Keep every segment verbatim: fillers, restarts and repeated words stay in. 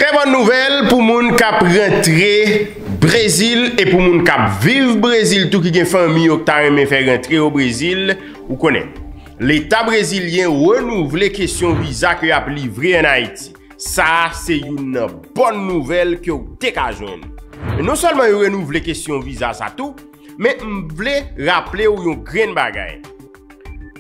Trè bòn nouvèl pou moun k ap rantre Brezil e pou moun k ap viv Brezil tou, ki gen fanmi yo k ta renmen fè rantre yo Brezil. Ou konnen, Leta brezilyen renouvle kesyon viza ke y ap livre ann Ayiti. Sa a se youn nan bòn nouvèl ke w te ka jwenn. E non sèlman yo renouvle kesyon viza sa tou, men m vle raple w yon grenn bagay.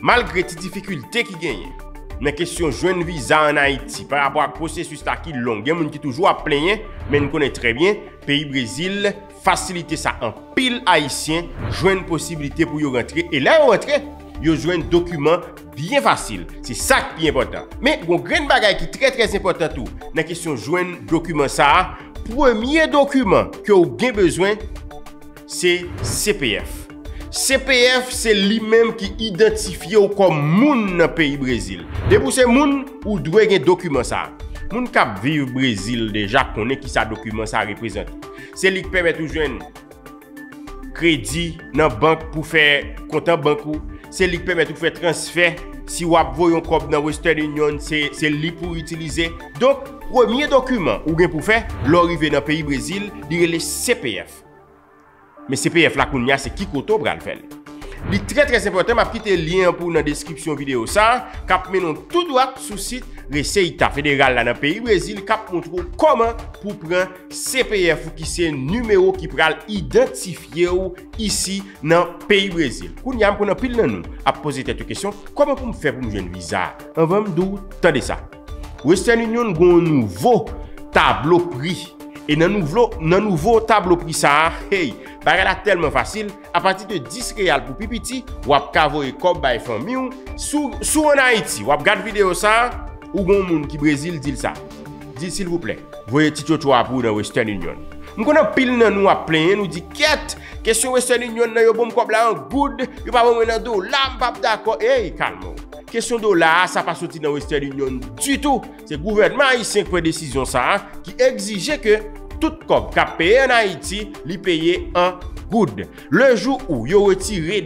Malgre ti difikilte ki genyen nan kesyon jwenn viza ann Ayiti parapò ak pwosesis la ki long, gen moun ki toujou ap plenyen, men n konnen trè byen, peyi Brezil fasilite sa anpil Ayisyen jwenn posiblite pou yo rantre. E lè yo rantre, yo jwenn dokiman byen fasil. Se sa k pi enpòtan. Men, gon grenn bagay ki trè, trè enpòtan tou nan kesyon jwenn dokiman sa a. Premye dokiman ke w gen bezwen, se C P F. C P F se li menm ki idantifye w kòm moun nan peyi Brezil. Depi w se moun, ou dwe gen dokiman sa a. Moun k ap viv Brezil deja konnen kisa dokiman sa a reprezante. Se li k pèmèt ou jwenn kredi nan bank pou fè kont an bank ou. Se li k pèmèt ou fè transfè. Si w ap voye yon kòb nan Western Union, se, se li pou w itilize. Donk, premye dokiman ou gen pou fè lè w rive nan peyi Brezil, li rele C P F. Men C P F la kounye a, se ki kote w pral fè l. Li trè, trè enpòtan, m ap kite lyen an pou w nan deskripsyon videyo sa a, k ap mennen w tou dwat sou sit Reseyta Federal la nan peyi Brezil, k ap montre w kòman pou w pran C P F ou, ki se nimewo ki pral idantifye w isi nan peyi Brezil. Kounye a, m konn anpil nan nou ap poze tèt yo kesyon, kòman pou m fè pou m jwenn viza a? Anvan m di w, tande sa. Western Union gen yon nouvo tablo pri. E nan nouvo, nan nouvo tablo pri sa a, hey, bagay la tèlman fasil, apati de dis reyal pou pi piti, w ap ka voye kòb bay fanmi w. Si w, si w ann Ayiti, w ap gad videyo sa a, ou gen yon moun ki Brezil, di l sa. Di l, silvouplè, voye ti tchotcho a pou w nan Western Union. M konn anpil nan nou ap plenyen, nou di, kèt, kesyon Western Union nan, yo ban m kòb la an goud, yo pa ban mwen nan dola, m p ap dakò. Ey, kalme w. Kesyon dola a, sa pa soti nan Western Union ditou. Se gouvènman ayisyen ki pran desizyon sa a, ki egzije ke tout kòb k ap peye ann Ayiti, li peye an goud. Le jou ou yo retire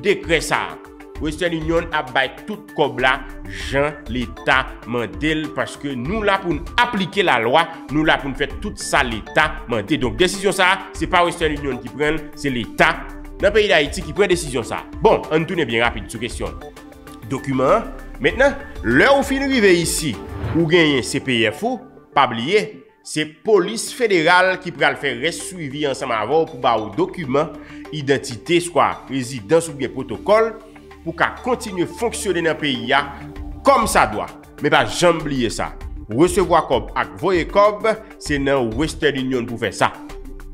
dekrè sa a, Western Union ap bay tout kòb la jan Leta mande l, paske nou la pou n aplike lalwa, nou la pou n fè tout sa Leta mande. Donk, desizyon sa a, se pa Western Union ki pran l, se Leta nan peyi Dayiti ki pran desizyon sa a. Bon, ann tounen byen rapid sou kesyon dokiman an. Mentnan, lè ou fin rive isi, ou genyen C P F ou, pa bliye, se polis federal ki pral fè rès swivi ansanm avè w pou ba ou dokiman idantite, swa rezidans oubyen pwotokòl, pou ka kontinye fonksyone nan peyi a kòmsadwa. Men pa janm bliye sa, resevwa kòb ak voye kòb, se nan Western Union pou fè sa.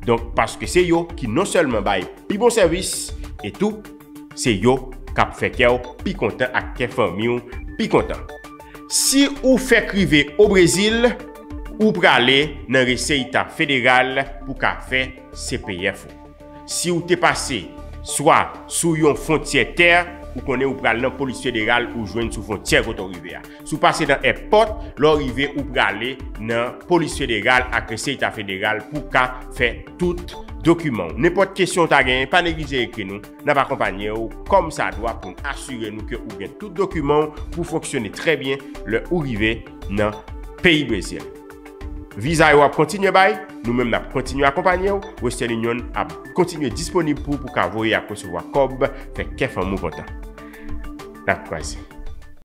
Donk, paske se yo ki non sèlman bay pi bon sèvis, e tou, se yo k ap fè kè w pi kontan ak kè fanmi w pi kontan. Si ou fèk rive o Brezil, ou prale nan Reseyta Federal pou ka fè C P F ou. Si ou te pase swa sou yon fwontyè tè, ou konnen ou pral nan polis federal ou jwenn sou fwontyè kote w rive a. Si w pase nan èpòt, lè w rive, ou prale nan polis federal ak Reseyta Federal pou ka fè tout dokiman w. Nenpòt kesyon w ta genyen, pa neglije ekri nou. N ap akonpanye w kòmsadwa pou n asire nou ke ou gen tout dokiman w pou fonksyone trè byen lè ou rive nan peyi Brezil. Viza yo ap kontinye bay, nou menm n ap kontinye akonpanye w, Western Union ap kontinye disponib pou w pou ka voye ak resevwa kòb, fè kè fanmi w kontan. N ap kwaze.